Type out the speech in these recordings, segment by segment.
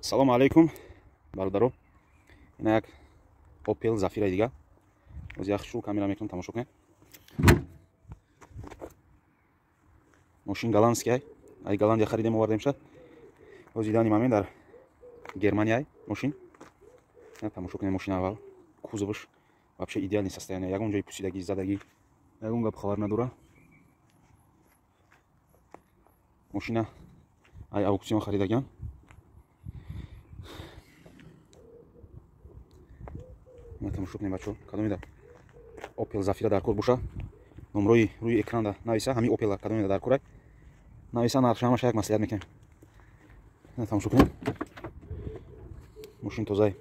Салому алейкум, бародаро. Ина як Opel Zafira дига. Оз як шу камера мекунам, тамошо кунед. Мошин голландский ай. Ай Голландия харидем, овардем ша. Оз дани момент дар Германия ай мошин. Тамошо кунед мошин аввал. Кузовш вообще идеальный состояние. Ягон ҷои пусидагӣ, задагӣ, ягон гап хабар надора. Мошина ай аукцион харидаган. Тамошо кунем, бачо, кадомида Opel Zafira дар кор боша, номрои рӯи экранда нависа, ҳамин Opel кадомида дар кор нависа, нархша ҳамаша як маслиҳат мекунем. Тамошо кунем, мошин тозай,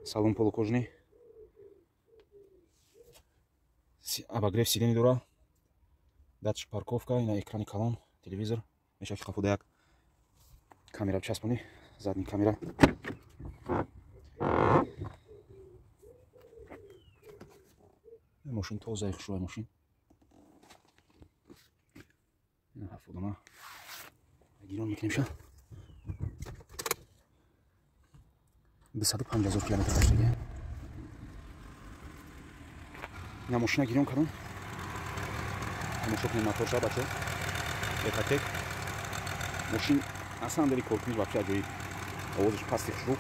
салон полукожный, обогрев сидений дора, датчик парковка, ина экрани калон, телевизор, мешава ки қафода як камера часпонӣ, задний камера. Мошин тозаи, хушрӯи мошин. Ҳафодама гирон мекунем ша. 250 000 километр гаштагия. Ина мошина гирон кардам. Тамошо кунем моторша, бачо. Экотек. Мошин аслан дали коркуниш вообще аҷоиб. Овозаш пасти, хушрӯ.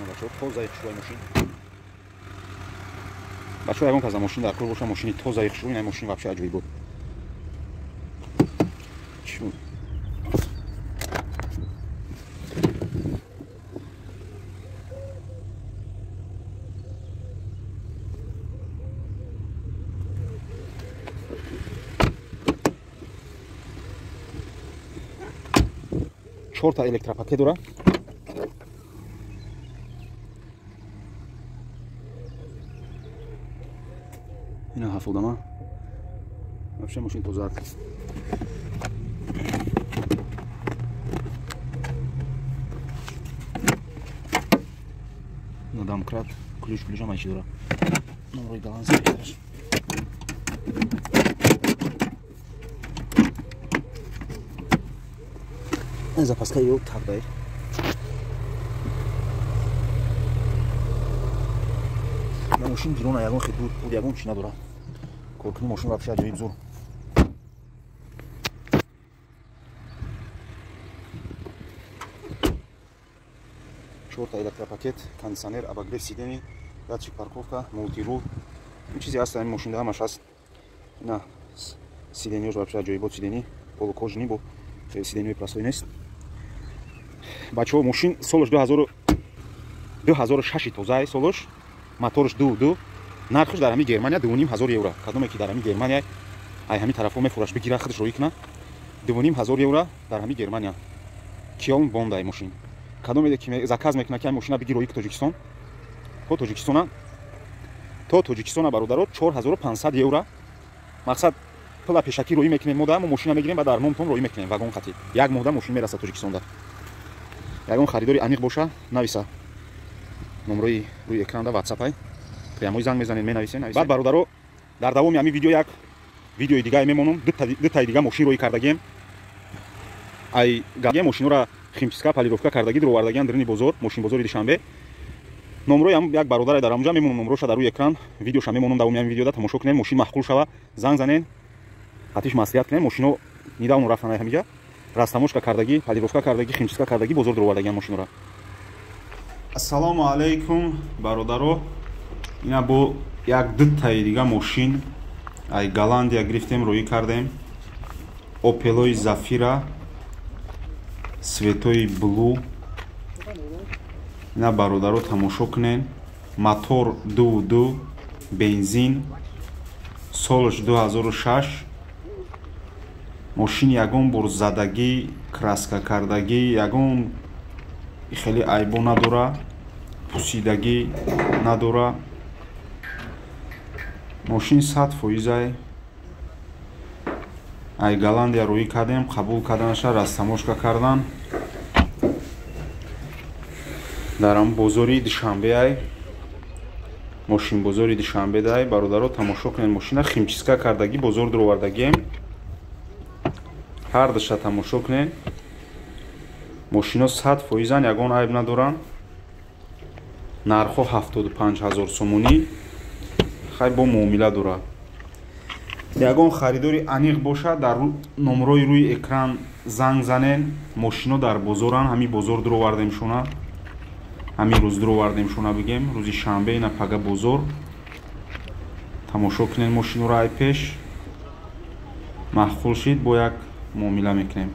Бачо, тозаи, хушрӯи мошин. Бачо, ягон каза мошин дар кор боша, мошини тозаи, хушрӯ, ина мошин вообще аҷоиб буд. Чорта электропакет дора. Ина ҳафодама. Вообще мошин тоза. На домкрат, ключ, ключ ҳама чӣ дора. Номрои голландский дораш. Запаска ё тардай. На мошин гирона ягон хел буд, ягон чӣ надора. Коркуни мошин вообще аҷоиб зур. Чорта электропакет, кондиционер, обогрев сидений, датчик парковка, мультирул. Ин чизе ҳаст ҳамин мошинда ҳамаш ҳаст. На сидениёш вообще аҷоибот сидени, полукожный бо сидениёи простой нест. Бачаҳо, мошин солаш 2006 тозаи солаш, моторш 2.2, нархш дар ҳамин Германия 2,5 евро. Кадоме ки дар ҳамин Германия ай ҳамин тарафҳо мефураш, бигира, худаш роӣ куна. 2,5 евро дар ҳамин Германия. Кёлн Бондай мошин. Кадоме ки заказ мекуна ки ҳамин мошина бигир, роӣ Тоҷикистон. То Тоҷикистона, бародаро, 4500 евро. Мақсад пула пешакӣ роӣ мекунем мо, да мо мошина мегирем ва дар номтон роӣ мекунем вагон хати. Як моҳда мошин мерасад Тоҷикистонда. Ягон харидори аниқ боша, нависа. Номрои рӯи экранда WhatsApp ай. Прямой занг мезанед, менависед. Баъд, бародаро, дар давоми ҳамин видео як видеои дигае мемонам, дутаи дига мошин роӣ кардагием. Ай мошинора химчистка, полировка кардагӣ дуровардагиам дарини бозор, мошинбозори Душанбе. Номрои ҳам як бародаре дар ҳамонҷа мемонам, номроша дар рӯи экран, видеоша мемонам, давоми ҳамин видеода тамошо кунед, мошин маъқул шава, занг занед, хатиш маслиҳат кунед. Мошино недавно рафтан ай ҳаминҷа, растамошка кардагӣ, полировка кардагӣ, химчистка кардагӣ, бозор дуровардагиам мошинора. Ассалому алайкум, бародаро. Ина бо як дутаи дига мошин ай Голландия гирифтем, роӣ кардем. Опелои Зафира, светои блу. Ина, бародаро, тамошо кунед. Мотор 2.2, бензин, солаш 2006. Мошин ягон бор задагӣ, краска кардагӣ, ягон хеле айбо надора, пусидагӣ надора. Мошин 100% ай. Ай Голландия роӣ кардем, қабул карданаша, растамошка кардан. Дар ҳам бозори Душанбе ай. Мошинбозори Душанбе дай, бародаро, тамошо кунед мошина химчистка кардагӣ, бозор дуровардагием. Ҳар душа тамошо кунед. Мошино 100%-ан, ягон айб надоранд. Нархҳо 75 ҳазор сомонӣ, хай, бо муомила дорад. Ягон харидори аниқ бошад, дар номрои рӯи экран занг занен. Мошино дар бозоранд, ҳамин бозор дуровардем шуна, ҳамин рӯз дуровардем шуна, бигем, рӯзи шанбе, ина пага бозор. Тамошо кунед мошиноро ай пеш, маъқул шид, бо як муомила мекунем.